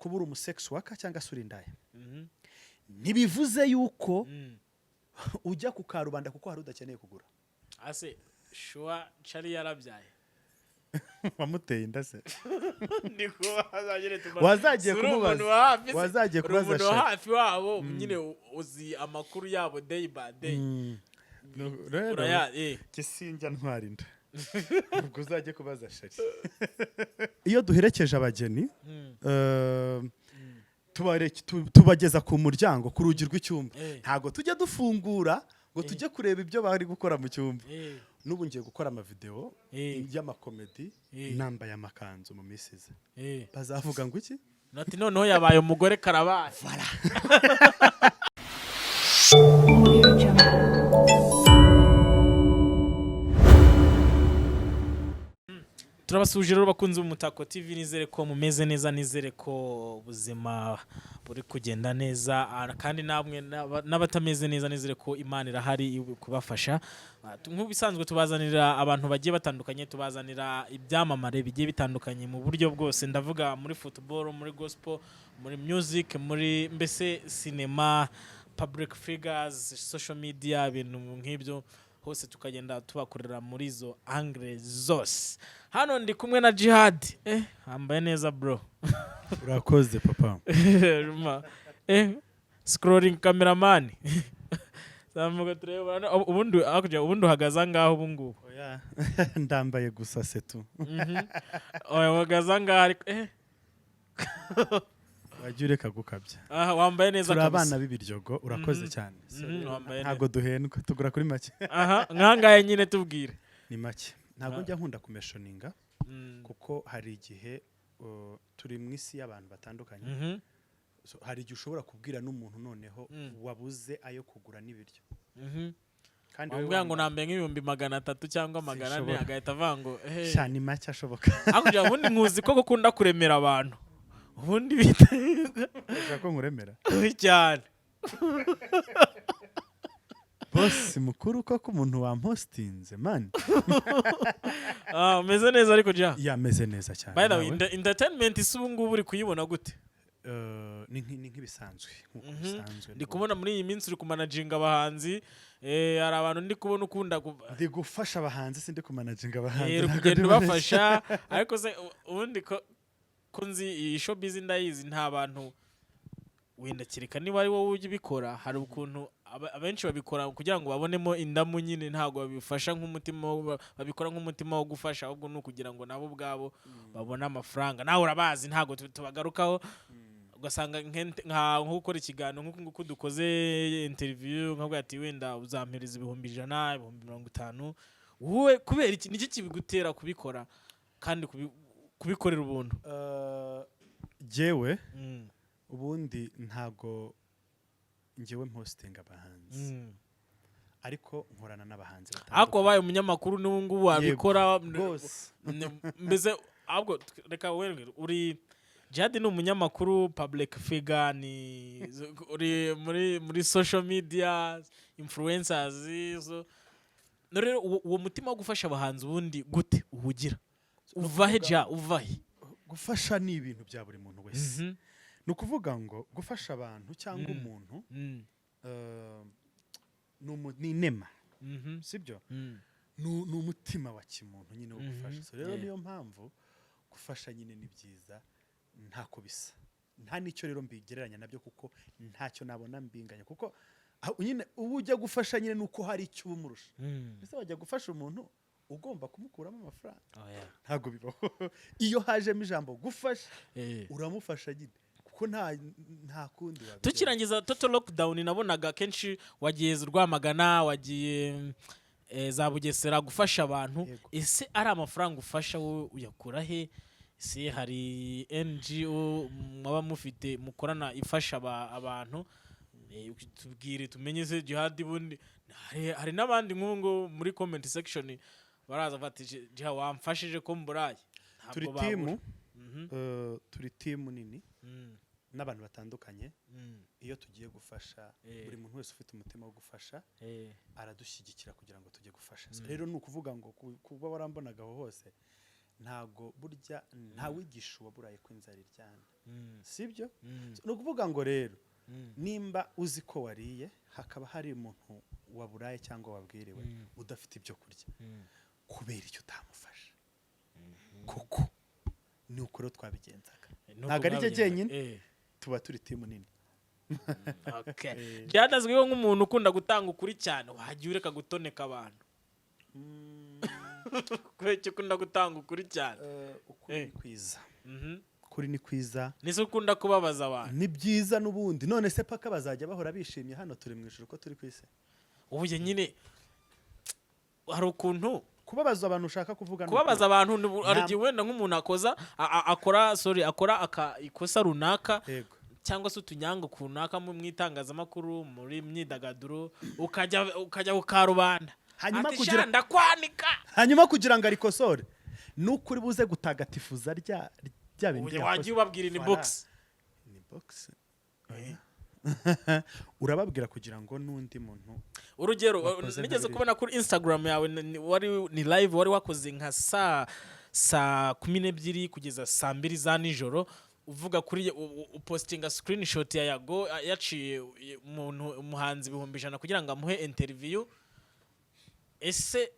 Kuba uri umu sex worker cyangwa se uri indaya ntibivuze yuko ujya ku karubanda kuko hari udakeneye kugura. Ase shuwa Charly yarabyaye? Wamuteye inda se? Ndi kubaza nyine tumara. Wazagiye Si uri kumubaza. umuntu wa hafi se? Wazagiye Uri kubaza umuntu wa Charly. hafi wabo nyine, uzi amakuru yabo day by day. Rero Uraya eh. njye sinjya ntwara inda, ubwo uzajye kubaza Charly. Iyo duherekeje abageni, tubageza ku muryango, ku rugi rw'icyumba. Ntabwo tujya dufungura ngo tujye kureba ibyo bari gukora mu cyumba. N'ubu ngiye gukora amavideo y'amakomedi nambaye amakanzu mu minsi iza. Bazavuga ngo iki? Ati noneho yabaye umugore, karabaye. Audio Jungle. Turabasuhuje rero, bakunze Umutako TV. Nizere ko mumeze neza, nizere ko ubuzima buri kugenda neza, kandi namwe n'abatameze neza, nizere ko Imana irahari iri kubafasha. Nk'ubisanzwe tubazanira abantu bagiye batandukanye, tubazanira ibyamamare bigiye bitandukanye mu buryo bwose. Ndavuga muri football, muri gospel, muri music, muri mbese cinema, public figures, social media, ibintu nk'ibyo hose tukagenda tubakorera muri izo angle zose. Hano ndi kumwe na Jihad. Wambaye neza, bro. Urakoze, papa. Ruma. Scrolling cameraman, zamuka turebe. Ubundi hakurya, ubundi uhagaze angahe ubu ngubu? Oya, ndambaye gusa setu. Oya, uhagaze angahe ariko? Wajya ureka gukabya. Aha wambaye neza Turi kabisa. abana b'ibiryogo, urakoze cyane. So, rero, Wambaye ntabwo duhendwa, tugura kuri make. Aha nkangahe nyine, tubwire. Ni make, ntabwo njya nkunda kumentioninga kuko hari igihe turi mu isi y'abantu batandukanye. So, hari igihe ushobora kubwira n'umuntu noneho wabuze ayo kugura n'ibiryo kandi wowe Wamubwira ngo wambaye. nambaye nk'300,000 cyangwa 400, Sinshobora. agahita avuga ngo eh. Sha, ni make ashoboka. Hakurya ubundi nkuzi ko gukunda kuremera abantu, ubundi bita Ushaka ko nkuremera? Cyane. Bosi mukuru, koko umuntu wampostinze, man. Ah, umeze neza ariko, ja? Yameze neza cyane. By the way, Nawe? Entertainment isi ubu ngubu uri kuyibona gute? Ni nk'ibisanzwe, nk'uko bisanzwe. Ndi kubona muri iyi minsi uri kumanaginga abahanzi, hari abantu ndi kubona ukunda Ndi gufasha abahanzi, sindi kumanaginga abahanzi. Uri Ntabwo kugenda ndi ubafasha. Ariko se ubundi ko nzi iyi showbiz, ndayizi, nta bantu wenda, kereka niba ari wowe ujya ubikora, hari ukuntu abenshi babikora kugira ngo babonemo indamu nyine. Ntabwo babifasha nk'umutima babikora nk'umutima wo gufasha, ahubwo ni ukugira ngo nabo ubwabo babone amafaranga. Nawe urabazi, ntabwo tubagarukaho. Ugasanga nko gukora ikiganiro nk'uku nguku dukoze interview, nkavuga ati wenda uzampereza 100,000, 50,000. Wowe kubera iki, niki kibigutera kubikora kandi kubikorera ubuntu? Jyewe ubundi ntabwo njyewe mpostinga abahanzi, ariko nkorana n'abahanzi. Ariko wabaye umunyamakuru n'ubu ngubu wabikora. Rwose. Mbese ahubwo reka werwe, uri Jihad ni umunyamakuru, public figure, ni uri muri social media influencers. So no rero uwo mutima wo gufasha abahanzi ubundi gute uwugira? Uva he, ja, uva he? Gufasha ni ibintu bya buri muntu wese. Ni ukuvuga ngo gufasha abantu cyangwa umuntu ni inema, sibyo? Ni umutima wa kimuntu nyine wo gufasha. So rero niyo mpamvu gufasha nyine ni byiza, ntako bisa, nta n'icyo rero mbigereranya nabyo, kuko ntacyo nabona mbinganya, kuko nyine uba ujya gufasha nyine nuko hari icyo uba umurusha. Ese wajya gufasha umuntu ugomba kumukuramo amafaranga? Oya. Ntabwo bibaho. Iyo hajemo ijambo gufasha, uramufasha nyine kuko nta kundi wabigenza. Tukirangiza total lockdown, nabonaga kenshi wagiye Rwamagana, wagiye za Bugesera gufasha abantu. Yego. Ese ari amafaranga ufasha wowe uyakura he? Ese hari NGO mwaba mufite mukorana ifasha abantu? Tubwire tumenye se Jihad bundi. Hari n'abandi nk'ubu ngubu muri comment section baraza bati: "Jihad, wamfashije ko mburaye." Ntabwo Turi babura. team, turi team nini n'abantu batandukanye. Iyo tugiye gufasha, buri muntu wese ufite umutima wo gufasha aradushyigikira kugira ngo tujye gufasha. So rero ni ukuvuga ngo kuba warambonaga aho hose, ntago burya ntawigisha uwaburaye ko inzara iryana. Sibyo? Ni ukuvuga ngo rero nimba uzi ko wariye, hakaba hari umuntu waburaye cyangwa wabwiriwe udafite ibyo kurya, kubera icyo utamufasha koko? Ni uko rero twabigenzaga. Nuko Ntabwo ari cyo mwabigenzaga. jyenyine. Tuba turi team nini. Okay. Byanazwiho nk'umuntu ukunda gutanga ukuri cyane. Wajya ureka gutoneka abantu? Kubera icyo ukunda gutanga ukuri cyane? Ukuri ni kwiza. Ukuri ni kwiza. Nise ukunda kubabaza abantu? Ni byiza n'ubundi. None se paka bazajya bahora bishimye? Hano turi mu ijuru ko turi ku isi? Ubu nyine hari ukuntu Kubabaza abantu ushaka kuvuga ni Kubabaza abantu hari igihe wenda nk'umuntu akoza akora, sorry, akora ikosa runaka cyangwa se utunyanga runaka mu itangazamakuru, muri myidagaduro, ukajya ku karubanda Hanyuma ati kugira "Sha, ndakwanika." Hanyuma kugira ngo arikosore, ni ukuri buze gutagatifuza rya bindi Ubu yakoze. wagiye ubabwira in Voilà. box. Ni box urababwira kugira ngo n'undi muntu Urugero, wakoze nigeze nka kubona kuri Instagram yawe, wari ni live wari wakoze nka saa 12 kugeza saa 2 za nijoro, uvuga kuri upostinga screenshot ya Yago yaciye umuntu, umuhanzi, 100,000 kugira ngo amuhe interview. Ese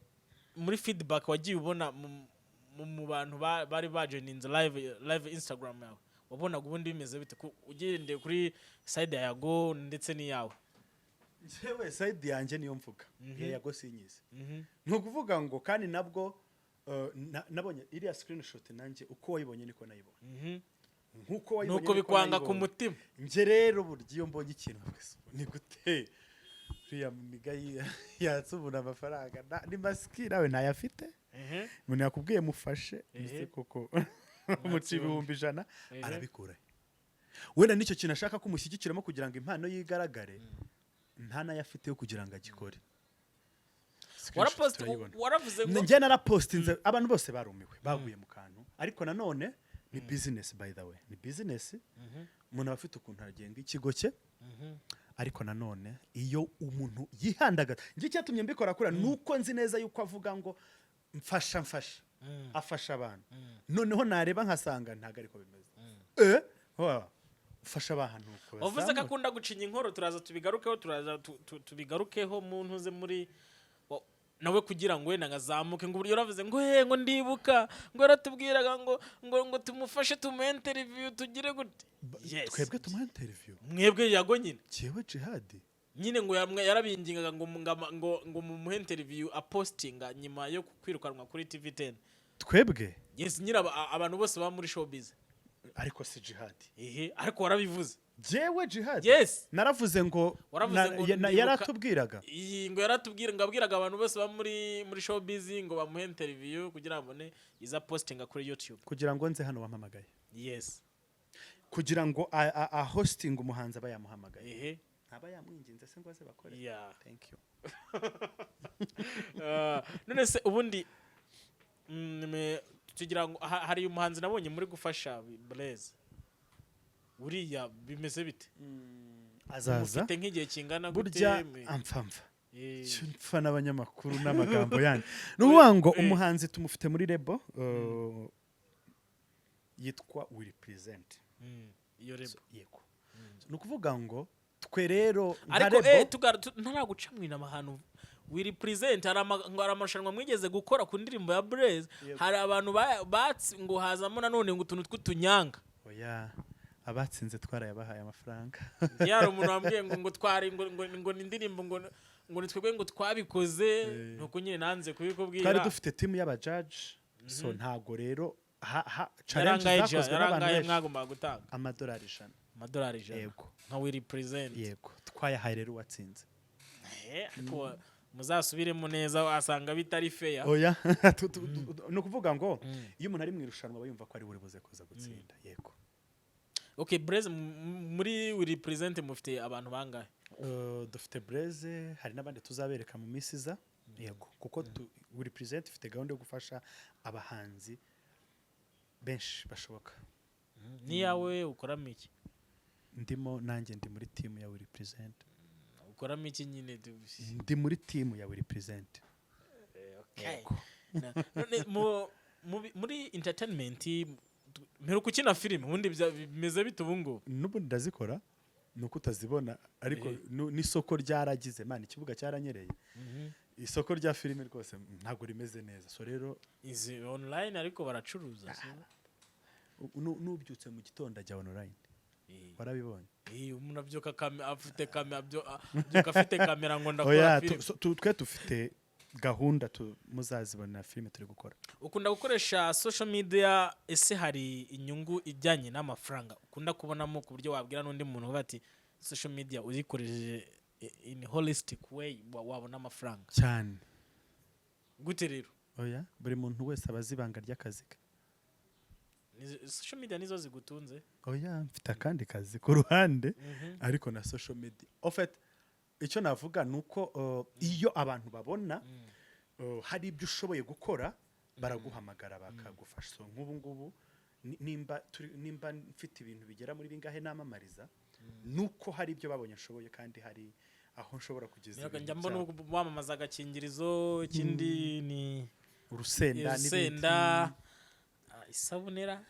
muri feedback wagiye ubona mu bantu bari bajoininze live Instagram yawe, wabonaga ubundi bimeze bite, ugendeye kuri side ya Yago ndetse n'iyawe? Njyewe side yanjye niyo mvuga, iya Yago sinyizi. Ni ukuvuga ngo kandi nabwo nabonye iriya screenshot, nanjye uko wayibonye niko nayibonye. Nkuko wayibonye Nuko niko bikwanga ku nayibonye. mutima. Njye rero burya iyo mbonye ikintu mvuga, "Se, ni gute uriya muniga yatse umuntu amafaranga?" Ni masiki nawe ntayafite. Umuntu yakubwiye mufashe, ese koko muca 100,000, arabikura he? Wenda nicyo kintu ashaka ko umushyigikiramo kugira ngo impano ye igaragare, nta nayo afite yo kugira ngo agikore. Screenshot Warapost turayibona. Waravuze ngo Njye narapostinze, abantu bose barumiwe, baguye mu kantu. Ariko nanone ni business, by the way, ni business. Umuntu aba afite ukuntu agenga ikigo cye. Ariko nanone iyo umuntu yihandagaza, njye icyatumye mbikora kuriya ni uko nzi neza yuko avuga ngo mfasha, mfasha, afasha abantu. Noneho nareba nkasanga ntabwo ariko bimeze. Ufasha abantu uko Wavuze ko bazamura. akunda gucinya inkoro. Turaza tubigarukeho, turaza tubigarukeho mu ntuze muri nawe kugira ngo wenda ngazamuke, ngo uburyo yaravuze ngo he, ngo ndibuka ngo yaratubwiraga ngo tumufashe, tumuhe interview, tugire gute. Yes. Twebwe tumuha interview? Mwebwe, Yago nyine. Jyewe Jihadi? Nyine ngo yarabingingaga ngo mumuhe interview, apostinga nyuma yo kwirukanwa kuri TV 10. Twebwe? Yes, nyine abantu bose baba muri showbiz. Ariko si Jihadi. Ehe, ariko warabivuze. Jyewe Jihadi? Yes. Naravuze ngo Waravuze ngo ndibuka yaratubwiraga. Iyi ngo yaratubwira, ngo abwiraga abantu bose baba muri showbiz ngo bamuhe interview kugira ngo abone iza postinga kuri YouTube. Kugira ngo nze hano wampamagaye? Yes. Kugira ngo a hosting umuhanzi aba yamuhamagaye? Ehe. Ntaba yamwinginze se ngo aze bakore? Yeah. Thank you. None se ubundi tugira ngo hari umuhanzi nabonye muri gufasha, Blaise, uriya bimeze bite? Azaza. Mufite nk'igihe kingana gute? Burya amfa mfa Cyo mpfa n'abanyamakuru n'amagambo yanyu. Ni ukuvuga ngo umuhanzi tumufite muri label yitwa We Represent. Iyo label? Yego. Ni ukuvuga ngo twe rero nka Ariko label ntaraguca mu inama, ahantu We Represent hari ngo hari amarushanwa mwigeze gukora ku ndirimbo ya Blaise. Yego. Hari abantu batsi ngo hazamo nanone ngo utuntu tw'utunyanga. Oya, abatsinze twarayabahaye amafaranga. Njye hari umuntu wambwiye ngo twari ngo ni indirimbo ngo ni twebwe ngo twabikoze. Nuko nyine nanze kubikubwira. Twari dufite team y'abajaji, so ntago rero ha challenge Yarangaye zakozwe n'abantu yarangaye benshi. Mwagombaga gutanga? Amadolari 100. Amadolari 100? Yego. Nka We Represent? Yego, twayahaye rero uwatsinze. Ariko muzasubiremo neza, wasanga bitari fair. Oya, ni ukuvuga ngo iyo umuntu ari mu irushanwa aba yumva ko ari buri buze kuza gutsinda, yego. Okay, Blaise, muri We Represent mufite abantu bangahe? Dufite Blaise, hari n'abandi tuzabereka mu minsi iza, yego, kuko We Represent ifite gahunda yo gufasha abahanzi benshi bashoboka. N'iyawe ukoramo iki? Ndimo, nanjye ndi muri team ya We Represent. Ukoramo iki nyine? Ndi muri team ya We Represent. Okay. None muri entertainment Mperuka ukina filime, ubundi bimeze bite ubu ngubu? N'ubundi ndazikora, ni uko utazibona, ariko n'isoko ryaragize, man, ikibuga cyaranyereye. Isoko rya filime rwose ntabwo rimeze neza, so rero Izi online ariko baracuruza, si? Nubyutse mu gitondo ajya online. Warabibonye? Umuntu abyuka afite kamera, abyuka afite kamera ngo ndakora Oya, filime. twe dufite gahunda, muzazibona filime turi gukora. Ukunda gukoresha social media, ese hari inyungu ijyanye n'amafaranga ukunda kubonamo, ku buryo wabwira n'undi muntu uvuga ati social media uyikoresheje in holistic way wabona amafaranga? Cyane. Gute rero? Oya, buri muntu wese aba azi ibanga ry'akazi ke. Social media nizo zigutunze? Oya, mfite akandi kazi ku ruhande, ariko na social media, en fait, icyo navuga ni uko iyo abantu babona hari ibyo ushoboye gukora, baraguhamagara bakagufasha. So nk'ubu ngubu nimba mfite ibintu bigera muri bingahe namamariza, nuko hari ibyo babonye nshoboye kandi hari aho nshobora kugeza ibintu Njya mbona byabo. ubu wamamaza agakingirizo, ikindi ni Urusenda n'ibindi. Urusenda, isabunera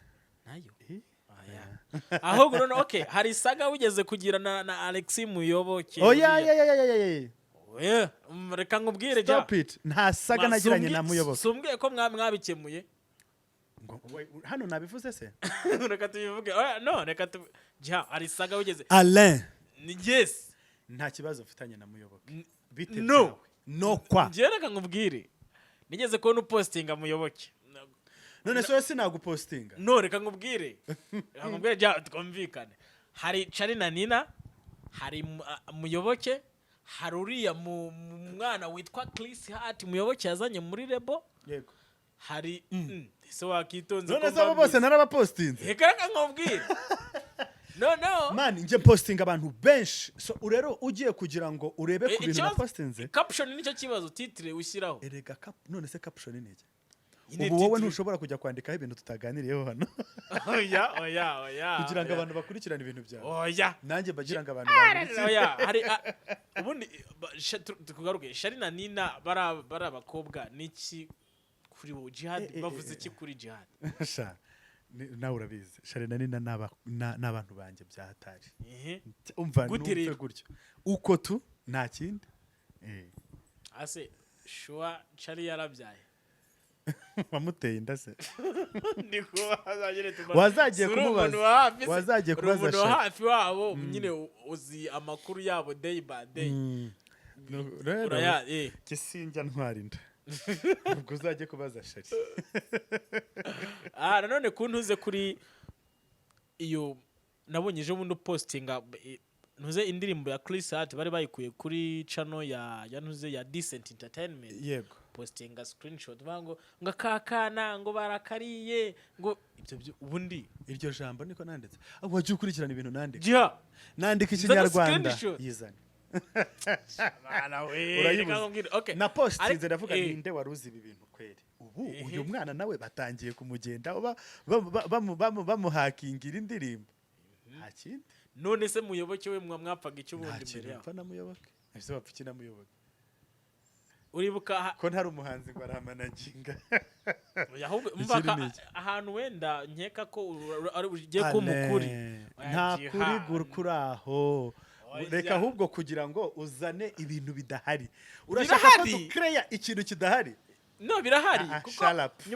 nayo. Eh? Aya. Ahubwo none, okay, hari saga wigeze kugira na Alexis Muyoboke? Oya. Uriya. Ya ya ya ya ya. Oya, reka nkubwire jya. Stop it, nta saga nagiranye na Muyoboke. Sumbwiye ko mwabikemuye? Ngo hano nabivuze se? Reka tubivuge. Oya, no, reka tu jya, hari saga wigeze Alain. Ni yes. Nta kibazo mfitanye na Muyoboke, bite No. byawe? No kwa Njyewe reka nkubwire, nigeze kubona upostinga Muyoboke. None se wowe sinagupostinga? No, reka nkubwire jya, twumvikane. Hari Charly na Nina, hari Muyoboke, hari uriya mwana witwa Chris Hart Muyoboke yazanye muri label. Yego. Hari ese wakitonze None ko se abo bose mbabizi? narabapostinze? Reka nkubwire, no. Man, njye postinga abantu benshi, so rero ugiye kugira ngo urebe ku bintu napostinze. Caption nicyo kibazo, titre ushyiraho. Erega none se caption ni iki? Nyine Ubu wowe titre. ntushobora kujya kwandikaho ibintu tutaganiriyeho hano Oya, oya, oya. kugira ngo Oya. abantu bakurikirane ibintu byawe? Oya. Nanjye mbagira ngo abantu bakurikire. Oya, hari ubundi tugaruke Charly na Nina, bari abakobwa niki kuri wowe, Jihad? Bavuze iki kuri Jihad? Sha, nawe urabizi, Charly na Nina ni abantu banjye byahatari. Umva. Gute Numve rero? gutyo uko tu nta kindi. Ase sure Charly yarabyaye? Wamuteye inda se? Ndi kubaza nyine Wazagiye Si uri kumubaza. umuntu wa hafi se? Wazagiye Uri kubaza umuntu wa Charly. hafi wabo nyine, uzi amakuru yabo day by day. No, rero Uraya eh. njye sinjya ntwara inda, ubwo uzajye kubaza Charly. Ah, nanone kuntuze kuri iyo nabonye ejo bundi upostinga ntuze indirimbo ya Chris Hart bari bayikuye kuri channel ya ntuze ya Decent Entertainment. Yego. Postinga screenshot bavuga ngo akakana ngo barakariye, ngo ibyo ubundi Iryo jambo niko nanditse. Ah, wajya ukurikirana ibintu nandika. Jiha. Nandika Nzana ikinyarwanda. screenshot. Yizane. Bana we. Urayibuze. Reka nkubwire, okay. Na postinze, ndavuga ninde wari uzi ibi bintu kweri? Ubu uyu mwana nawe batangiye kumugenda bamuhakingira indirimbo, nta kindi. None se Muyoboke we mwapfaga icyo Nta ubundi mbere kintu yaho? mpfa na Muyoboke. Ese wapfa iki na Muyoboke? Uribuka Ko ntari umuhanzi ngo aramanaginga. Oya, ahubwo Ikindi umva ni iki? ahantu wenda nkeka ko ari ugiye kuba umukuri. Oya, Nta Jiha. kuri kuri aho. Oya. Reka ahubwo kugira ngo uzane ibintu bidahari, urashaka ko Birahari. dukereya ikintu kidahari. No, birahari. Ah, ah, Kuko shut up.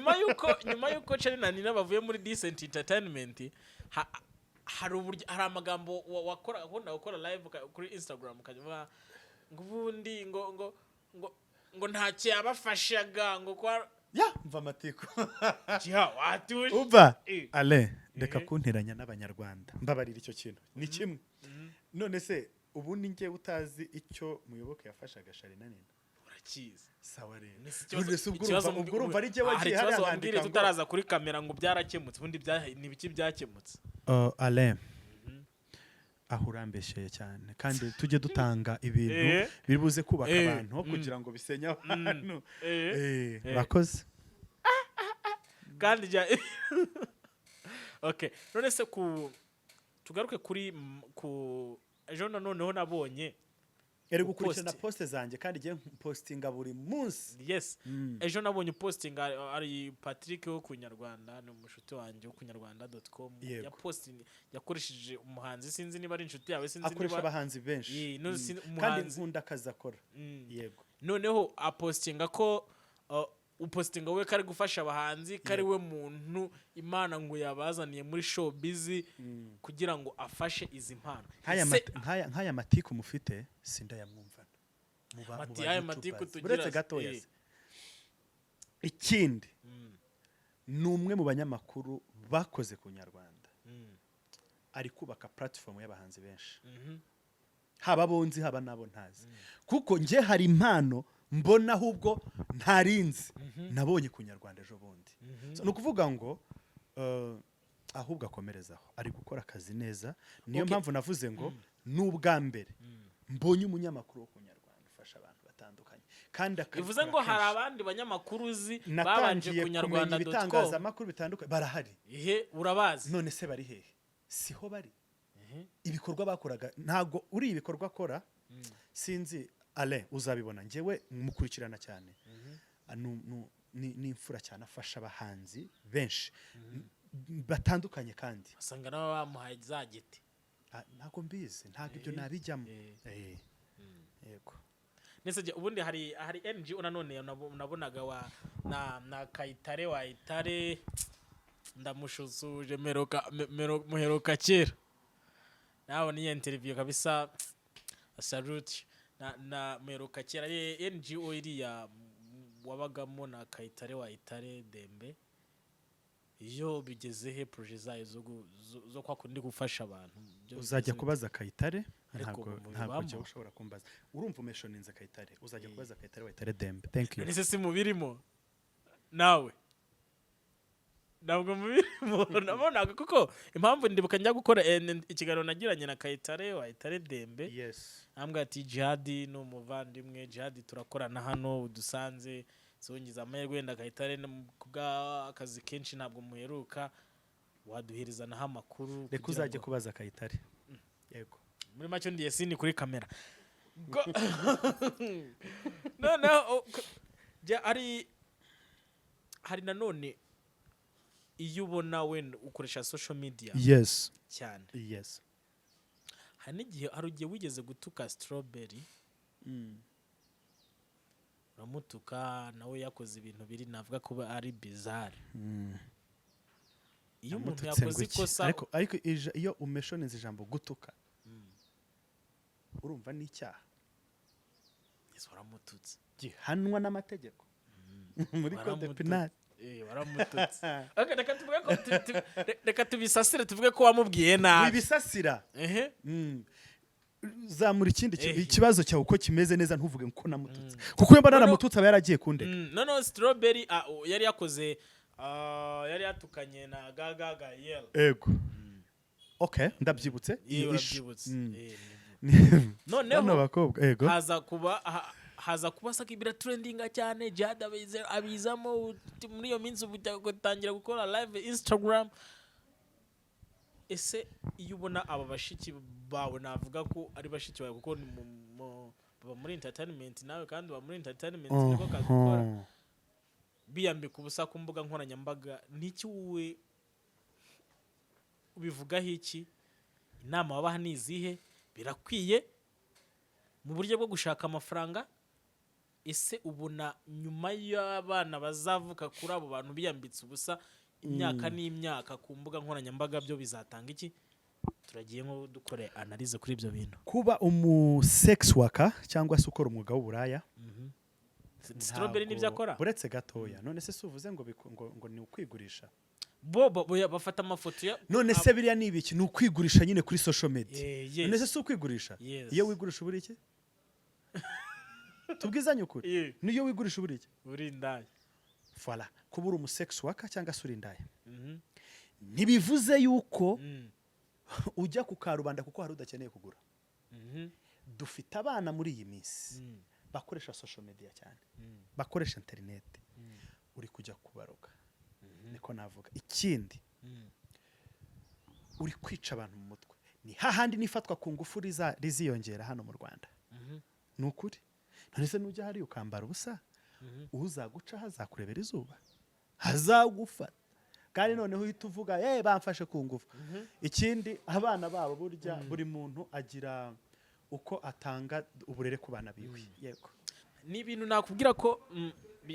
nyuma yuko Charly na Nina bavuye muri Decent Entertainment, hari uburyo, hari amagambo wakora, ukunda gukora live kuri Instagram, ukajya uvuga ngo ubundi ngo ntacyo yabafashaga, ngo kwa Ya, mva amatiku. Jiha, watuje. Umva. Ale, reka kunteranya n'abanyarwanda, mbabarira, icyo kintu ni kimwe. None se ubundi njye utazi icyo Muyoboke yafashaga Charly na Nina? Urakizi. Sawa rero. Ni si ikibazo- None se ubwo ikibazo urumva, ubwo urumva ari njye hari wagiye ikibazo hariya wambwire nkandika ngo tutaraza kuri kamera ngo byarakemutse, ubundi ni ibiki byakemutse? Alain, aho urambeshyeye cyane, kandi tujye dutanga ibintu biri buze kubaka abantu aho kugira ngo bisenye abantu. Urakoze. Kandi jya, okay, none se ku tugaruke kuri ku ejo, noneho nabonye Eri gukurikirana Uposti. post zanjye, kandi igiye postinga buri munsi. Yes, ejo nabonye upostinga, ari Patrick wo ku Nyarwanda, ni umushuti wanjye wo ku nyarwanda.com. Yaposting yakoresheje umuhanzi, sinzi niba ari inshuti yawe, sinzi Akoresha niba abahanzi benshi. Ye, no, Kandi umuhanzi. nkunda akazi akora. Yego. Noneho apostinga ko upostinga we ko ari gufasha abahanzi, ko ari we muntu Imana ngo yabazaniye muri showbiz kugira ngo afashe izi mpano. Nk'aya nk'aya matiku mufite sindayamwumvana mu ba aya YouTubers. matiku tugira Uretse gatoya se. Ikindi, ni umwe mu banyamakuru bakoze ku Nyarwanda, ari kubaka platform y'abahanzi benshi, haba abo nzi, haba n'abo ntazi, kuko njye hari impano mbona ahubwo ntarinzi nabonye ku Nyarwanda ejo bundi. So, ni ukuvuga ngo ahubwo akomerezaho, ari gukora akazi neza. Niyo mpamvu navuze ngo ni ubwa mbere mbonye umunyamakuru wo ku Nyarwanda ufasha abantu batandukanye kandi Bivuze akabikora ngo hari kenshi. abandi banyamakuru uzi babanje Natangiye ku kumenya nyarwanda.com? ibitangazamakuru bitandukanye, barahari. Ihe, urabazi? None se bari hehe? Siho bari. Ibikorwa bakoraga, ntabwo uri ibikorwa akora, sinzi ale uzabibona, njyewe mukurikirana cyane. Ah, ni imfura cyane, afasha abahanzi benshi batandukanye kandi Usanga nabo bamuhaye za giti. Ah, ntabwo mbizi, ntabwo ibyo nabijyamo. Yego. Nese ubundi hari NGO nanone nabonaga wa na Kayitare wa Itare, ndamushusuje, meroka muheruka kera, nawe niyo interview kabisa, salute. Na muheruka kera, ari NGO iriya wabagamo na Kayitare wa Itare Dembe, iyo bigeze he projet zayo zo kwa kundi gufasha abantu byo Uzajya bigeze kubaza Kayitare. Ariko Ntabwo mu ntabwo bibamo. njyewe ushobora kumbaza. Urumva umeshoninze Kayitare, uzajya kubaza Kayitare wa Itare Dembe. Thank you. Nese si mubirimo nawe? Ntabwo mubirimo. Nabonaga kuko impamvu ndibuka njya gukora ikiganiro nagiranye na Kayitare wa Itare Dembe, ambwira ati Jihadi ni umuvandimwe, Jihadi turakorana hano udusanze zongiza amahirwe, wenda Kayitare kubw'akazi kenshi ntabwo muheruka, waduhereza naho amakuru Reka kugira uzajya kubaza Kayitare, yego. Muri make ndiye sini kuri kamera. Noneho hari nanone iyo ubona wenda ukoresha social media cyane, hari n'igihe, hari igihe wigeze gutuka Strawberry, uramutuka, nawe yakoze ibintu biri navuga ko ari bizarre. Iyo umuntu Namututse yakoze ngo iki? ikosa Ariko iyo umeshoneze ijambo gutuka, urumva ni icyaha Yes, waramututse. gihanwa n'amategeko muri code pénal. Waramututse. Okay, reka tuvuge ko reka tubisasire, tuvuge ko wamubwiye nabi. Wibisasira. Ehe. Zamura ikindi ikibazo cyawe uko kimeze neza, ntuvuge ko namututse, kuko iyo mba naramututse aba yaragiye kundeka. Noneho Strawberry yari yakoze, yari yatukanye na Gaga Gayel. Ego, okay, ndabyibutse Iyo iyo issue. urabyibutse. Noneho Noneho bakobwa, ego. haza kuba saka biratrendinga cyane, Jihad abizamo uti muri iyo minsi ubu gutangira gukora live Instagram. Ese iyo ubona aba bashiki bawe, navuga ko ari bashiki bawe kuko ni baba muri entertainment, nawe kandi uba muri entertainment, niko kazi ukora, biyambika ubusa ku mbuga nkoranyambaga, niki wowe ubivugaho iki? Inama wabaha ni izihe? Birakwiye mu buryo bwo gushaka amafaranga? Ese ubona nyuma y'abana bazavuka kuri abo bantu biyambitse ubusa imyaka n'imyaka ku mbuga nkoranyambaga, byo bizatanga iki? Turagiye nko dukore analyse kuri ibyo bintu. Kuba umu sex worker cyangwa se ukora umwuga w'uburaya, Strawberry nibyo akora. Uretse gatoya, none se si uvuze ngo ngo ni ukwigurisha? Bo bafata amafoto ya None se biriya ni ibiki? Ni ukwigurisha nyine kuri social media. Yes. None se si ukwigurisha? Yes. Iyo wigurisha ubura iki? Tubwizanye ukuri. Niyo wigurisha ubura iki? Uri indaya. Voilà. Kuba uri umu sex worker cyangwa se uri indaya ntibivuze yuko ujya ku karubanda kuko hari udakeneye kugura. Dufite abana muri iyi minsi bakoresha social media cyane, bakoresha internet, uri kujya kubaroga, niko navuga. Ikindi, uri kwica abantu mu mutwe. Ni hahandi n'ifatwa ku ngufu riziyongera hano mu Rwanda. Ni ukuri. None se nujya hariya ukambara ubusa, uzagucaho azakurebera izuba, azagufata, kandi noneho uhita uvuga: "Bamfashe ku ngufu." Ikindi, abana babo, burya buri muntu agira uko atanga uburere ku bana biwe. Yego. Ni ibintu nakubwira ko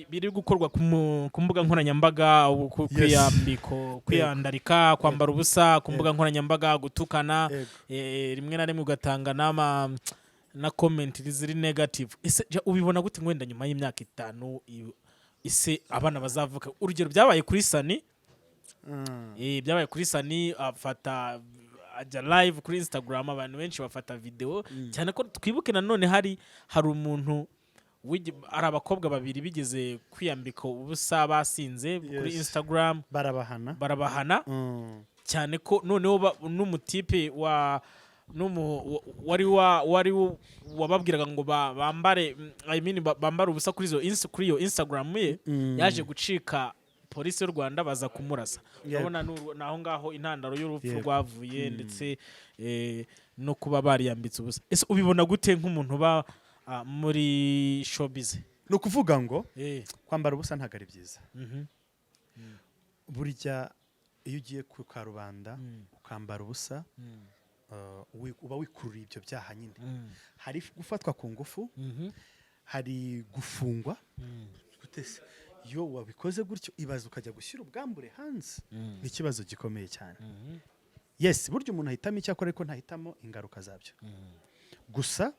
biri gukorwa ku mbuga nkoranyambaga ubu, kwiyambiko, kwiyandarika, kwambara ubusa ku mbuga nkoranyambaga, gutukana, rimwe na rimwe ugatanga n'ama na comment ziri negative. Ese ubibona gute ngo wenda nyuma y'imyaka 5 ese abana bazavuka? Urugero, byabaye kuri Sani. Byabaye kuri Sani, afata ajya live kuri Instagram, abantu benshi bafata video cyane. Ko twibuke nanone hari umuntu hari abakobwa babiri bigeze kwiyambika ubusa basinze kuri Instagram. Barabahana. Barabahana. Cyane ko noneho n'umutipe wa n'umu wari wa wari wababwiraga ngo bambare, I mean, bambare ubusa kuri iyo Instagram ye, yaje gucika polisi y'u Rwanda, baza kumurasa. Urabona naho ngaho intandaro y'urupfu rwavuye, ndetse no kuba bariyambitse ubusa. Ese ubibona gute nk'umuntu uba muri showbiz? Ni ukuvuga ngo kwambara ubusa ntabwo ari byiza. Burya iyo ugiye ku karubanda ukambara ubusa, uba wikururiye ibyo byaha nyine. Hari gufatwa ku ngufu, hari gufungwa. Gute se? Iyo wabikoze gutyo, ibaze ukajya gushyira ubwambure hanze, ni ikibazo gikomeye cyane. Yes, burya umuntu ahitamo icyo akora, ariko ntahitamo ingaruka zabyo. Gusa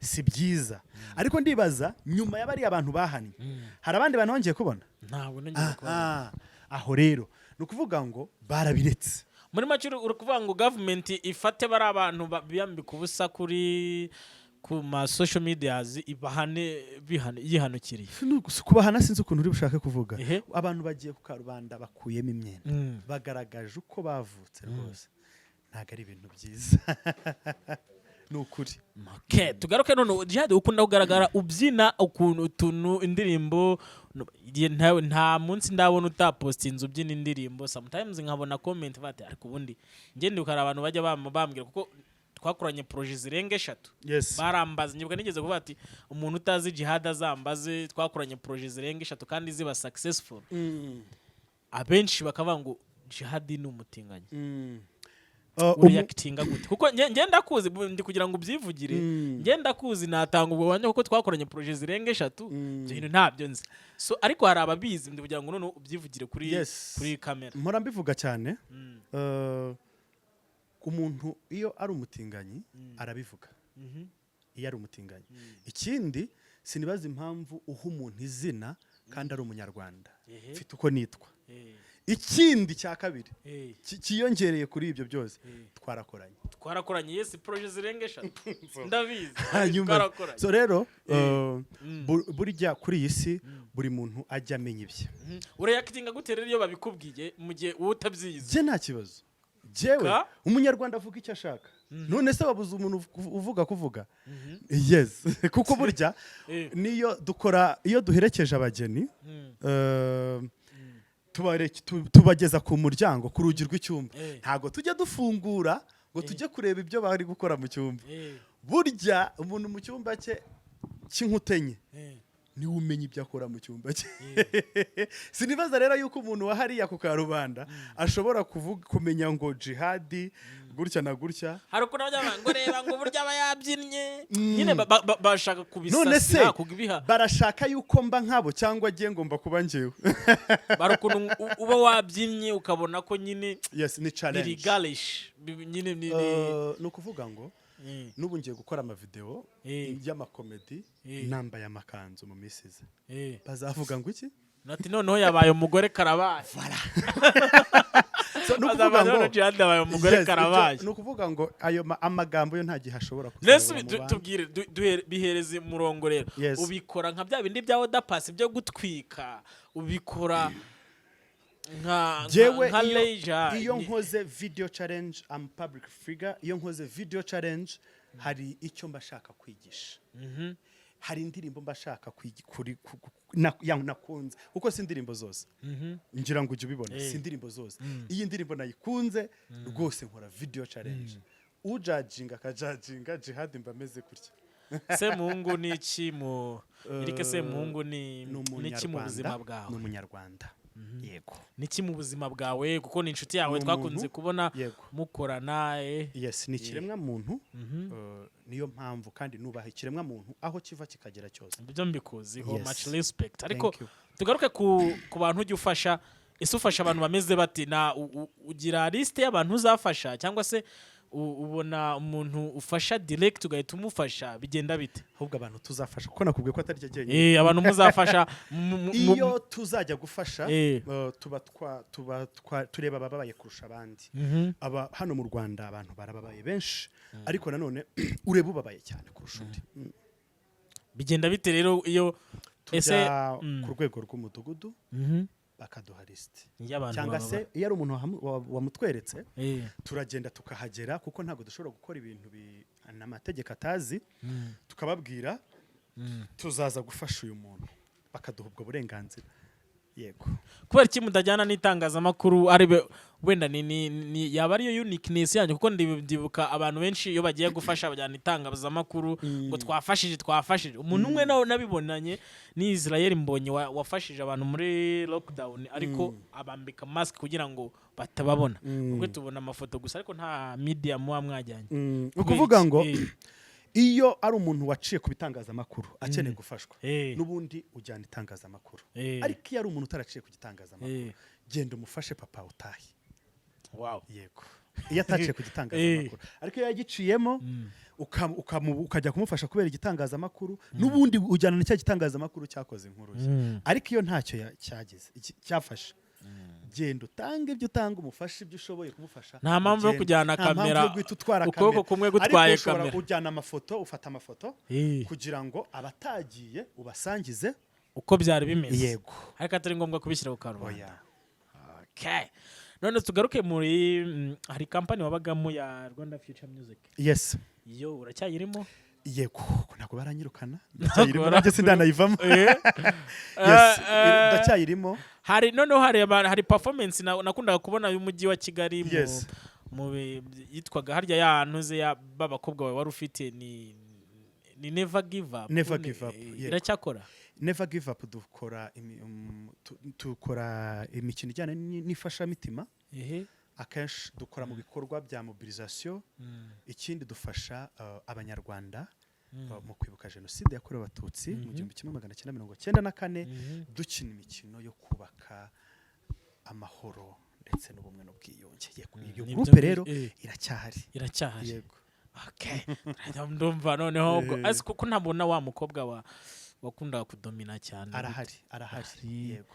si byiza. Ariko ndibaza, nyuma ya bariya bantu bahannye, hari abandi bantu bongeye kubona? Ntabwo nongeye kubona. Aha, aho rero ni ukuvuga ngo barabiretse. Muri make uri kuvuga ngo gavumenti ifate bari abantu biyambika ubusa ku ma social medias, ibahane yihanukiriye. Si kubahana, sinzi ukuntu uri bushake kuvuga. Abantu bagiye ku karubanda bakuyemo imyenda, bagaragaje uko bavutse. Rwose ntabwo ari ibintu byiza, ni ukuri. Okay, tugaruke none. Jihad, ukunda kugaragara ubyina ukuntu utuntu indirimbo, igihe nta munsi ndabona utapostinze ubyina indirimbo. Sometimes nkabona comment bati: "Ariko ubundi njye ndibuka hari abantu bajya bambwira," kuko twakoranye projet zirenga eshatu, barambaza. Nyibuka nigeze kuvuga ati: "Umuntu utazi Jihad azambaze, twakoranye projet zirenga eshatu kandi ziba successful." Abenshi bakavuga ngo Jihad ni umutinganyi. Uriyakitinga gute? Kuko nge ndakuzi, ndi kugira ngo ubyivugire. Nge ndakuzi, natanga ubwo buhamya kuko twakoranye projet zirenga eshatu. Ibyo bintu ntabyo nzi. So, ariko hari ababizi, ndi kugira ngo noneho ubyivugire kuri kuri kamera. Mpora mbivuga cyane. Umuntu iyo ari umutinganyi arabivuga, iyo ari umutinganyi. Ikindi, sinibaza impamvu uha umuntu izina kandi ari umunyarwanda, mfite uko nitwa. Ikindi cya kabiri cyiyongereye kuri ibyo byose, twarakoranye. Twarakoranye, yes, projet zirenga eshatu, ndabizi. Hanyuma Twarakoranye. So rero, burya kuri iyi si buri muntu ajya amenya ibye. Urayakitinga gute rero iyo babikubwiye mu gihe wowe utabyizi? Jye nta kibazo. Jyewe umunyarwanda avuga icyo ashaka. None se wabuze umuntu uvuga kuvuga? Yes, kuko burya niyo dukora, iyo duherekeje abageni, tubageza ku muryango, ku rugi rw'icyumba. Ntabwo tujya dufungura ngo tujye kureba ibyo bari gukora mu cyumba. Burya umuntu mu cyumba cye cy'inkuta enye niwe umenya ibyo akora mu cyumba cye. Sinibaza rero yuko umuntu wa hariya ku karubanda ashobora kuvuga, kumenya ngo Jihadi gutya na gutya. Hari ukuntu bajya bavuga ngo: "Reba," ngo uburyo aba yabyinnye nyine, bashaka None se kubisasira, kubiha. barashaka yuko mba nkabo, cyangwa agiye ngomba kuba njyewe? Bari ukuntu uba wabyinnye ukabona ko nyine Yes, ni ni challenge. rigalish nyine ni Ni ukuvuga ngo n'ubu ngiye gukora amavideo y'amakomedi nambaye amakanzu mu minsi iza. Bazavuga ngo iki? Ati: "Noneho yabaye umugore, karabaye." So, ni ukuvuga Azabaye ngo noneho Jihad yabaye umugore, Yes, karabaye. ni ukuvuga ngo ayo amagambo yo nta gihe ashobora Mbese kuzabura mu bantu. tubwire, bihereze umurongo rero. Yes. Ubikora nka bya bindi bya Oda Paccy byo gutwika, ubikora Jewe nka leisure? iyo nkoze video challenge, am public figure. Iyo nkoze video challenge hari icyo mba shaka kwigisha, hari indirimbo mba shaka nakunze, kuko si indirimbo zose, ngira ngo ujye ubibona. Si indirimbo zose. Iyi ndirimbo nayikunze rwose, nkora video challenge, ujajinga akajajinga. Jihad mba ameze gutya. Semuhungu ni iki mu Eric Semuhungu ni Ni ni iki mu buzima umunyarwanda, ni bwawe? umunyarwanda, yego. Ni iki mu buzima bwawe? Kuko ni inshuti yawe, Ni twakunze umuntu, kubona yego. mukorana. Yes, ni ikiremwa muntu. Niyo mpamvu kandi nubaha ikiremwa muntu aho kiva kikagera cyose. Ibyo mbikuziho. Yes. Much respect. Ariko Thank you. tugaruke ku bantu ujya ufasha. Ese ufasha abantu bameze bati? Na ugira lisite y'abantu uzafasha, cyangwa se ubona umuntu ufasha direct ugahita umufasha? Bigenda bite? Ahubwo abantu tuzafasha, kuko nakubwiye ko atari cyo jyenyine. Abantu muzafasha Iyo tuzajya gufasha, tuba tureba abababaye kurusha abandi. Aba hano mu Rwanda, abantu barababaye benshi, ariko nanone ureba ubabaye cyane kurusha undi. Bigenda bite rero iyo ese Tujya ku rwego rw'umudugudu, bakaduha lisiti, y'abantu cyangwa se bababara. iyo ari umuntu wamutweretse, turagenda tukahagera, kuko ntabwo dushobora gukora ibintu n'amategeko atazi. Tukababwira, tuzaza gufasha uyu muntu, bakaduha ubwo burenganzira, yego. Kubera iki mutajyana n'itangazamakuru? Ari wenda ni yaba ariyo uniqueness yanyu, kuko ndibuka abantu benshi iyo bagiye gufasha bajyana itangazamakuru ngo twafashije, twafashije. Umuntu umwe nawe nabibonanye ni Israel Mbonyi wafashije abantu muri lockdown, ariko abambika mask kugira ngo batababona. Ubwo tubona amafoto gusa, ariko nta media muba mwajyanye. Ni Kubera ukuvuga iki? ngo iyo ari umuntu waciye ku bitangazamakuru akeneye gufashwa, n'ubundi ujyana itangazamakuru. Ariko iyo ari umuntu utaraciye ku gitangazamakuru, genda umufashe papa, utahe. Yego, iyo ataciye ku gitangazamakuru. Ariko iyo yagiciyemo, ukajya kumufasha kubera igitangazamakuru, n'ubundi ujyana na cya gitangazamakuru cyakoze inkuru ye. Ariko iyo ntacyo cyagize cyafashe, genda utange ibyo utanga, umufashe ibyo ushoboye kumufasha, Nta mpamvu yo ugende. kujyana Nta mpamvu kamera, yo guhita utwara ukuboko kamera. kumwe gutwaye Ariko ushobora kamera. ujyana amafoto, ufata amafoto kugira ngo abatagiye ubasangize uko byari bimeze. Yego. Ariko atari ngombwa kubishyira ku karubanda. Oya. Okay. None tugaruke muri hari kampani wabagamo ya Rwanda Future Music. Yes. Yo uracyayirimo? Yego, ntabwo baranyirukana, ndacyayirimo. Ntabwo Nanjye sindanayivamo. Yes, ndacyayirimo. Hari noneho hari performance nakundaga kubona y'umujyi wa Kigali mu, yitwaga harya ya ntuze ya b'abakobwa bawe wari ufite, ni Never Give Up. Never Give Up, yego. Iracyakora? Never Give Up, dukora dukora imikino ijyanye n'ifashamitima. Akenshi dukora mu bikorwa bya mobilisation. Ikindi dufasha abanyarwanda mu kwibuka Jenoside yakorewe Abatutsi mu 1994, dukina imikino yo kubaka amahoro ndetse n'ubumwe n'ubwiyunge. Yego, iyo Nibyo. groupe rero iracyahari. Iracyahari. Yego. Okay. Ndumva noneho ubwo ariko kuko ntabona wa mukobwa wa wakundaga kudomina cyane. Arahari, arahari. Arahari. Yego.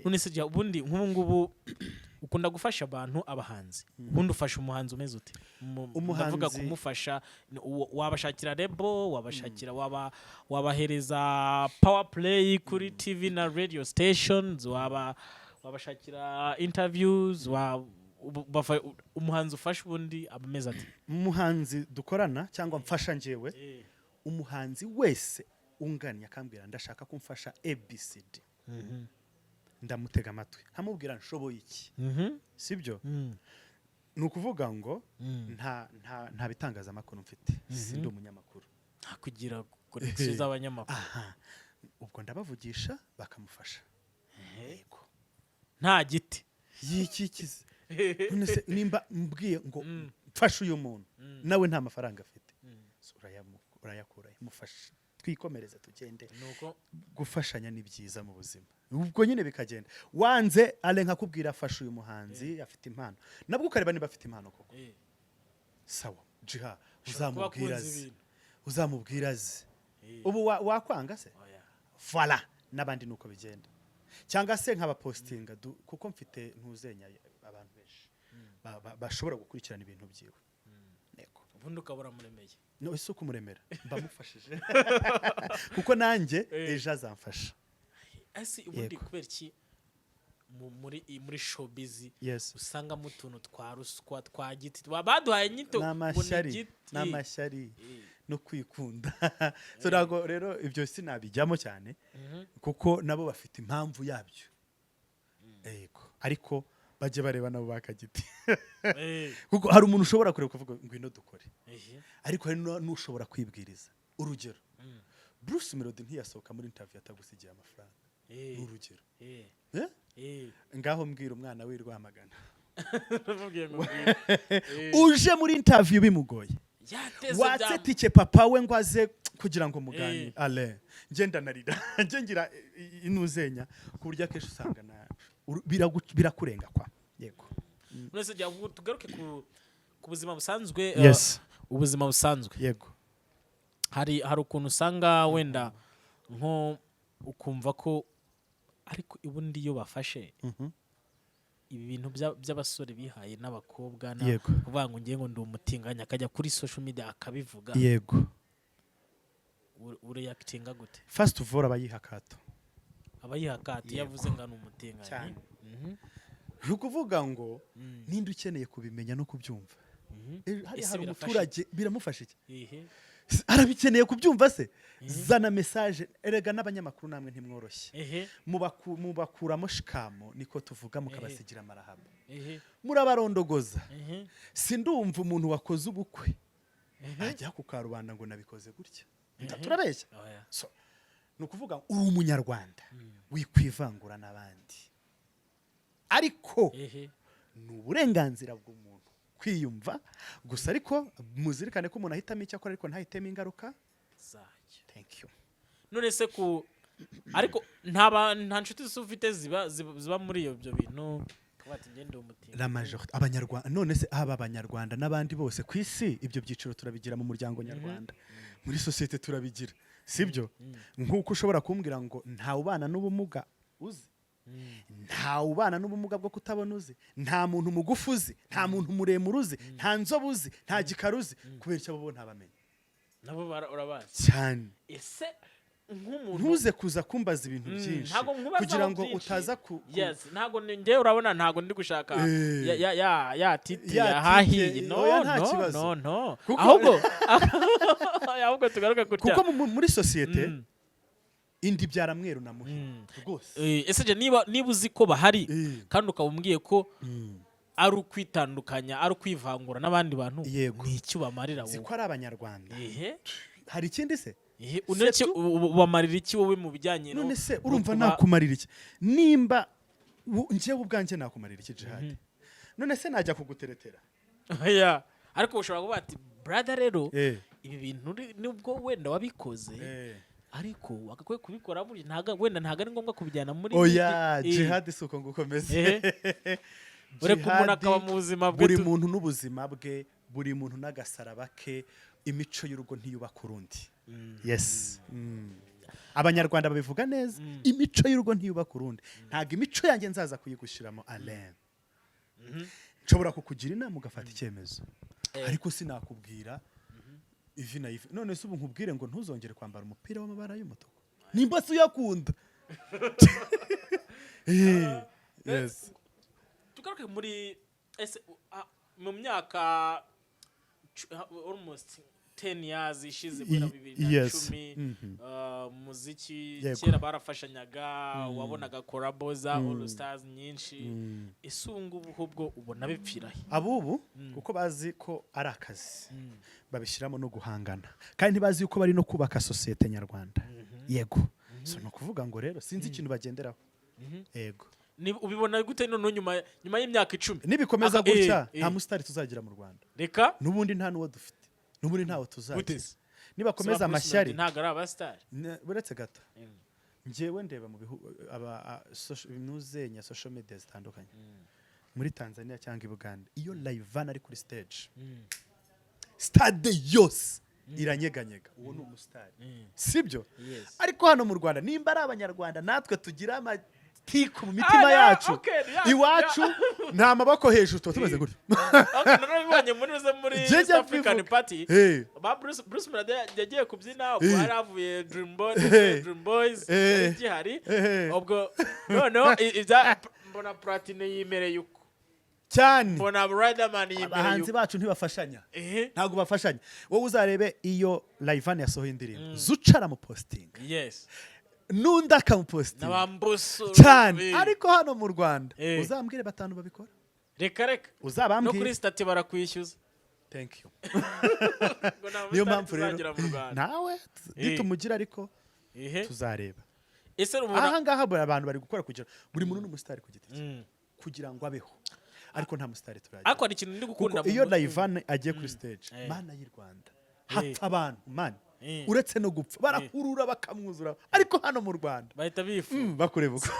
None se jya ubundi nk'ubu ngubu ukunda gufasha abantu, abahanzi, ubundi ufasha umuhanzi umeze ute? Ndavuga kumufasha wabashakira label, wabashakira, wabahereza power play kuri TV na radio stations, wabashakira interviews, umuhanzi ufasha ubundi aba ameze ate? Umuhanzi dukorana cyangwa mfasha njyewe, umuhanzi wese ungannye akambwira ndashaka ko mfasha ABCD, ndamutega amatwi nkamubwira nshoboye iki, sibyo? Ni ukuvuga ngo nta bitangazamakuru mfite, sindi umunyamakuru. Nta kugira connection z'abanyamakuru. Aha, ubwo ndabavugisha bakamufasha, yego. Nta giti. Yikikize. None se nimba mbwiye ngo mfashe uyu muntu, nawe nta mafaranga afite, so urayakura, mufashe, twikomereze, tugende. Nuko. Gufashanya ni byiza mu buzima. Ubwo nyine bikagenda, wanze ale nkakubwira fasha uyu muhanzi afite impano, nabwo ukareba niba afite impano koko. Sawa jiha. Ushobora kuba Uzamubwira akunze azi. ibintu. Uzamubwira azi. Ubu wakwanga se? Oya. Voilà, n'abandi nuko bigenda, cyangwa se nkabapostinga kuko mfite ntuzenya abantu benshi bashobora gukurikirana ibintu byiwe. Yego. Ubundi ukabura muremeye. No ese ukumuremera mba mufashije, kuko nanjye ejo azamfasha. Ese ubundi Yego. kubera iki muri showbiz usangamo utuntu twa ruswa, twa giti? Baduhaye inyito Ni ngo ni amashyari. igiti. Ni amashyari no kwikunda. So ntabwo rero ibyo sinabijyamo cyane, kuko nabo bafite impamvu yabyo. Yego, ariko bajye bareba nabo bakagiti, kuko hari umuntu ushobora kureba ukavuga ngwino dukore, ariko hari n'ushobora kwibwiriza. Urugero, Bruce Melody ntiyasohoka muri interview atagusigiye amafaranga. Ni urugero. Eh? Ngaho mbwira umwana w'i Rwamagana Namubwiye ngo mbwira. Uje muri interview bimugoye, Yateze watse tike papa we ngo aze kugira ngo muganire. Ale njye ndanarira, njye ngira inuzenya ku buryo akenshi usanga birakurenga kwa yego. None se jya tugaruke ku buzima busanzwe, ubuzima busanzwe. Yego. Hari ukuntu usanga wenda nko ukumva ko, ariko ubundi iyo bafashe ibi bintu by'abasore bihaye n'abakobwa kuvuga ngo ngiye ngo ndi umutinganyi, akajya kuri social media akabivuga, ureactinga gute? First of all, abayiha akato. Abayiha akato iyo avuze ngo ni umutinganyi. Cyane. Ni ukuvuga ngo ninde ukeneye kubimenya no kubyumva? Hariya Ese hari birafasha? umuturage biramufasha iki? Ihe. Arabikeneye kubyumva se? Zana message. Erega n'abanyamakuru namwe ntimworoshye. Mubakuramo shikamo, niko tuvuga, mukabasigira amarahaba. Murabarondogoza. Sindumva umuntu wakoze ubukwe ajya ku karubanda ngo nabikoze gutya. Turabeshya? Oya. So, ni ukuvuga ngo uri umunyarwanda, wikwivangura n'abandi, ariko ni uburenganzira bw'umuntu kwiyumva gusa, ariko muzirikane ko umuntu ahitamo icyo akora, ariko ntahitemo ingaruka zacyo. Thank you. None se ku ariko nta nshuti se ufite ziba muri ibyo bintu, kuba ati ngende umutinganyi? La majorité abanyarwanda, none se haba abanyarwanda n'abandi bose ku isi, ibyo byiciro turabigira mu muryango nyarwanda, muri sosiyete turabigira, sibyo? Nk'uko ushobora kumbwira ngo ntawe ubana n'ubumuga uzi, ntawe ubana n'ubumuga bwo kutabona uzi, nta muntu mugufi uzi, nta muntu muremure uzi, nta nzobe uzi, nta gikara uzi, kubera icyo abo bo ntabamenya? Nabo urabazi? Cyane. Ese nk'umuntu Ntuze kuza kumbaza ibintu byinshi Ntabwo nkubazaho kugira ngo byinshi. utaza ku Yes, ntabwo njyewe urabona ntabwo ndi gushaka ya titi Ya yahahiye. titi, No, oya, nta no, kibazo. no, no. Ahubwo tugaruke gutya. Kuko muri sosiyete indi byara mweru na muhima rwose. Ese je niba uzi ko bahari kandi ukaba umbwiye ko ari ukwitandukanya, ari ukwivangura n'abandi bantu, ni iki ubamarira Nzi wowe? ko ari abanyarwanda. Ehe. Hari ikindi se? Ehe, uneke ubamarira iki wowe mu bijyanye None se no urumva nakumarira iki? Nimba njyewe ubwanjye nakumarira iki, Jihad? None se najya kuguteretera? Oya. Ariko ushobora kuvuga ati: "Brother, rero ibi bintu nubwo wenda wabikoze, ariko wagakwiye kubikora buri ntago wenda ntago ari ngombwa kubijyana muri Oya, Jihad, si uko ngukomeze. Ureka umuntu akaba mu buzima bwe. Buri muntu n'ubuzima bwe, buri muntu n'agasaraba ke. Imico y'urugo ntiyubaka urundi. Yes. Abanyarwanda babivuga neza: imico y'urugo ntiyubaka urundi. Ntabwo imico yanjye nzaza kuyigushyiramo, Alain. Nshobora kukugira inama ugafata icyemezo, ariko sinakubwira ivi na ivi. None se ubu nkubwire ngo ntuzongere kwambara umupira w'amabara y'umutuku nimba se uyakunda? Yes. Tugaruke muri, ese mu myaka almost 10 years ishize, guhera bibiri na cumi, muziki kera barafashanyaga, wabonaga collabo za all stars nyinshi. Ese ubu ngubu ahubwo ubona bipfira he? Abubu kuko bazi ko ari akazi, babishyiramo no guhangana, kandi ntibazi yuko bari no kubaka sosiyete nyarwanda. Yego. So ni ukuvuga ngo rero sinzi ikintu bagenderaho. Yego. Ubibona gute noneho nyuma y'imyaka 10? Nibikomeza gutya, nta musitari tuzagira mu Rwanda. Reka. N'ubundi nta n'uwo dufite, n'ubundi ntawo Gute tuzagira. se? Nibakomeza Bruce amashyari. Melody ntabwo ari abasitari? Uretse gato, njyewe ndeba mu bihugu aba nuzenya social media zitandukanye, muri Tanzania cyangwa i Buganda, iyo Rayvanny ari kuri stage, stade yose iranyeganyega. Uwo ni umusitari, sibyo? Yes. Ariko hano mu Rwanda, nimba ari abanyarwanda natwe tugira amatiku mu mitima Ah, yacu, okay, yeah, iwacu nta maboko hejuru, tuba tumeze gutya. Okay, narabibonye muri Njye East njya African mbivuga. Party. Ba Bruce Melody yagiye kubyina, ubwo hari havuye Dream Boys, Dream Boys yari gihari. Ubwo noneho ibya mbona Platini yimereye uko. Cyane. Mbona Riderman yimereye Abahanzi uko. bacu ntibafashanya. Ntabwo bafashanya. Wowe uzarebe iyo Rayvanny yasohoye indirimbo, Zuca aramupostinga, n'undi akamupostinga. N'abambuso. Cyane. Ariko hano mu Rwanda, uzambwire batanu babikora. Reka reka, no Uzabambwire. kuri status barakwishyuza. Thank you. Ngo nta Niyo musitari mpamvu rero tuzagira mu Rwanda. Nawe nitumugira ariko Ihe. tuzareba. Ese ubona Aha ngaha buri abantu bari gukora kugira buri muntu ni umusitari ku giti cye kugira ngo abeho, ariko nta musitari turagira. Ariko hari ikintu ndi gukunda Kuko mu iyo Rayvanny agiye kuri stage, Eh. Mana y'u Rwanda, hapfa abantu, man. Eh. Uretse no gupfa, barahurura bakamwuzura, ariko hano mu Rwanda bahita bifu bakureba uko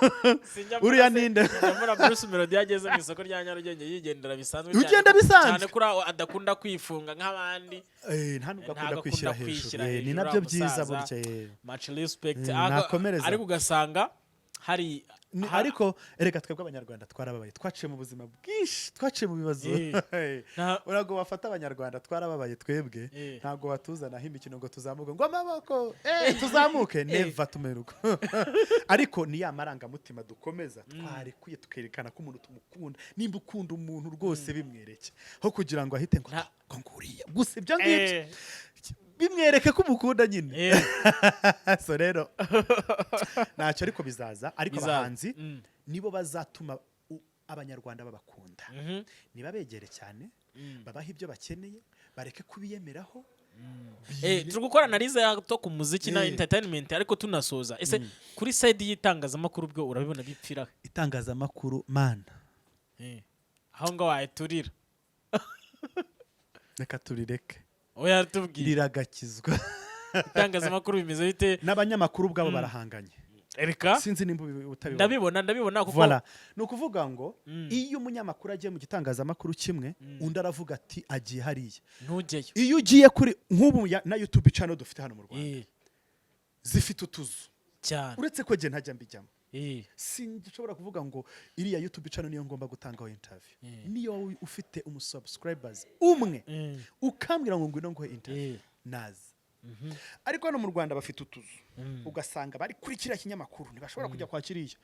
Sinjya mbona uriya ninde? Sinjya mbona Bruce Melody yageze mu isoko rya Nyarugenge yigendera bisanzwe cyane. Ugenda bisanzwe. Cyane kuri aho adakunda kwifunga nk'abandi. Nta nubwo Ntabwo akunda kwishyira akunda hejuru. kwishyira Ni hejuru, nabyo uriya byiza musaza. burya. Much respect. Nakomereza. Ariko ugasanga hari Ariko erega twebwe Abanyarwanda twarababaye, twaciye mu buzima bwinshi, twaciye mu bibazo. Ntabwo bafata Abanyarwanda, twarababaye twebwe. Ntabwo batuzanaho imikino ngo tuzamuke, ngo amaboko tuzamuke, never tumeruka. Ariko ni ya marangamutima dukomeza twarekuye, tukerekana ko umuntu tumukunda. Nimba ukunda umuntu rwose, bimwereke aho kugira ngo ahite ngo ngo nguriya gusa, ibyo ngibyo bimwereke ko umukunda nyine. So rero ntacyo, ariko bizaza, ariko Bizaza. abahanzi nibo bazatuma Abanyarwanda babakunda. Nibabegere cyane, babahe ibyo bakeneye, bareke kubiyemeraho. Turi gukora analyse to ku muziki na entertainment, ariko tunasoza, ese kuri side y'itangazamakuru bwo urabibona bipfira he? Itangazamakuru, mana. Aho ngaho wayiturira. Reka turireke. Oya, tubwire. Riragakizwa. Itangazamakuru bimeze bite? N'abanyamakuru ubwabo barahanganye. Erika. Sinzi nimba utabibona. Ndabibona, ndabibona kuko Voilà. Ni ukuvuga ngo iyo umunyamakuru agiye mu gitangazamakuru kimwe, undi aravuga ati agiye hariya. Ntujyeyo. Iyo ugiye kuri nk'ubu na YouTube channel dufite hano mu Rwanda zifite utuzu. Cyane. Uretse ko njye ntajya mbijyamo, sinshobora kuvuga ngo iriya YouTube channel niyo ngomba gutangaho interview. Niyo wowe ufite umusubscribers umwe, ukambwira ngo ngwino nguhe interview, naza. Ariko hano mu Rwanda bafite utuzu, ugasanga bari kuri kiriya kinyamakuru ntibashobora kujya kwa kiriya.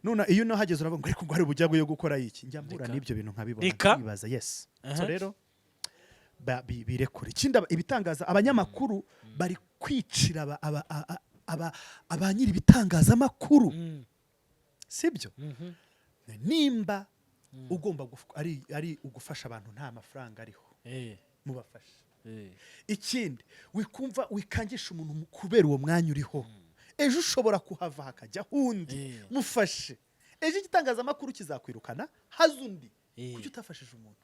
None iyo unahageze uravuga ngo ariko ngo hari ubujyago yo gukora iki? Njya mpura Reka. n'ibyo bintu nkabibona, Reka. nkibaza. Yes. So rero birekure. Ikindi, ibitangaza, abanyamakuru bari kwicira aba nyiri ibitangazamakuru. Sibyo? Nimba ugomba ari ugufasha abantu nta mafaranga ariho, mubafashe. Ikindi, wikumva wikangisha umuntu kubera uwo mwanya uriho. Ejo ushobora kuhava hakajyaho undi. Mufashe. Ejo igitangazamakuru kizakwirukana, haza undi. Kuki utafashije umuntu?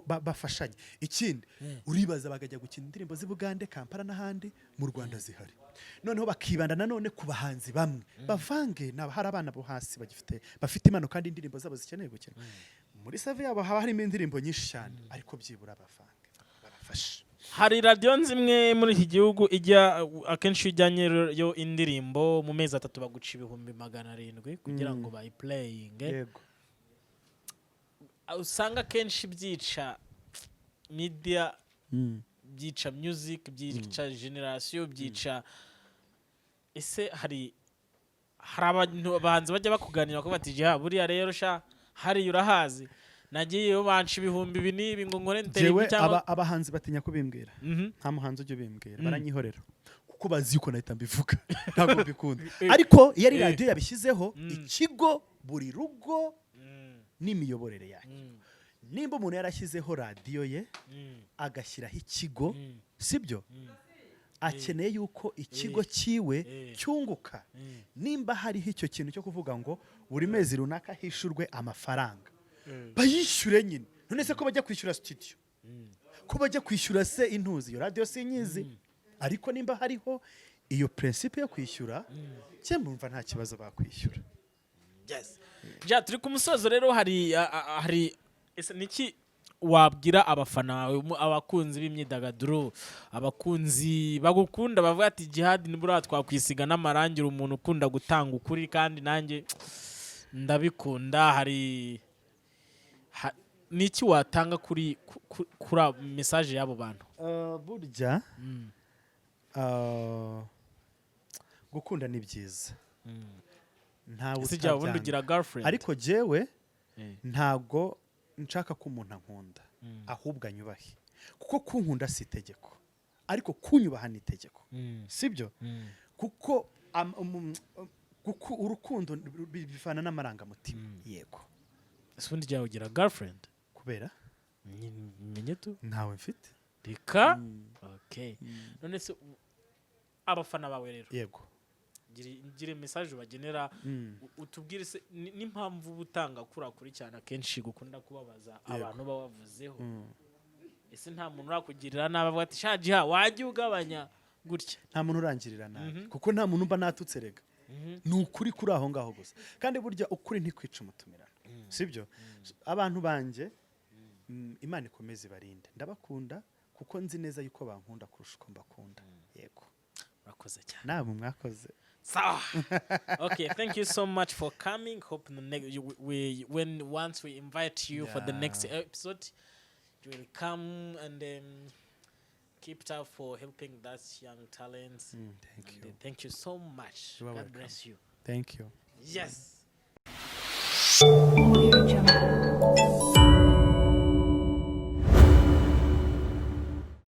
Bafashanye. Ikindi, uribaza bakajya gukina indirimbo z'i Bugande, Kampala n'ahandi, mu Rwanda zihari. Noneho bakibanda nanone ku bahanzi bamwe, bavange naba hari abana bo hasi bagifite, bafite impano kandi indirimbo zabo zikeneye gukina. Muri save yabo haba harimo indirimbo nyinshi cyane, ariko byibura bavange, babafashe. Hari radiyo nzimwe muri iki gihugu ijya akenshi iyo ujyanye yo indirimbo, mu mezi 3 baguca 700,000 kugira ngo bayiplayinge. Usanga akenshi byica media, byica music, byica generation, byica. Ese hari abantu, abahanzi bajya bakuganira bakavuga bati: "Jiha, buriya rero sha hariya urahazi, nagiyeyo banca ibihumbi ibi n'ibi ngo nkore interview," Jewe cyangwa abahanzi batinya kubimbwira. Nta muhanzi ujya ubimbwira. Baranyihorera kuko bazi yuko nahita mbivuga, ntabwo mbikunda. Ariko iyo ari radiyo yabishyizeho, ikigo, buri rugo n'imiyoborere yacyo, nimba umuntu yarashyizeho radiyo ye, agashyiraho ikigo, sibyo, akeneye yuko ikigo cyiwe cyunguka. Nimba hariho icyo kintu cyo kuvuga ngo buri mezi runaka hishurwe amafaranga, bayishyure nyine. None se ko bajya kwishyura studio, ko bajya kwishyura se intuzi, iyo radiyo sinyizi, ariko nimba hariho iyo principe yo kwishyura, cye mbumva nta kibazo bakwishyura. Yes. Ja, turi ku musozo rero. Hari hari ese niki wabwira abafana bawe, abakunzi b'imyidagaduro, abakunzi bagukunda, bavuga ati: "Jihad nibura twakwisiga n'amarangi, uri umuntu ukunda gutanga ukuri kandi nanjye ndabikunda." Hari niki watanga kuri message y'abo bantu? Burya gukunda ni byiza, ntawe Ese jya ubundi utabyanga. ugira girlfriend? Ariko jewe ntabwo nshaka ko umuntu ankunda, ahubwo anyubahe, kuko kunkunda si itegeko, ariko kunyubaha ni itegeko. Sibyo? Kuko urukundo bivana n'amarangamutima, yego. Ese ubundi jya ugira girlfriend? Kubera Menye tu. Ntawe mfite. Reka. Okay, none se abafana bawe rero, Yego. gira message ubagenera, utubwire se n'impamvu uba utanga kuriya kuri cyane akenshi gukunda kubabaza abantu baba bavuzeho. Ese nta muntu urakugirira nabi avuga ati: "Sha Djihad, wajya ugabanya gutya"? Nta muntu urangirira nabi, kuko nta muntu mba natutse rega. Ni ukuri kuri aho ngaho gusa, kandi burya ukuri ntikwica umutumirano, sibyo? Abantu banjye, Imana ikomeze ibarinde, ndabakunda kuko nzi neza yuko bankunda kurusha uko mbakunda. Yego. Urakoze cyane. Namwe mwakoze. Sawa. Okay, thank you so much for coming. Hope the next you, we when once we invite you for the next episode, you will come and keep it up for helping that young talents. Thank And, you. Thank you so much. You are God welcome. bless you. Thank you. Yes. Audio Jungle.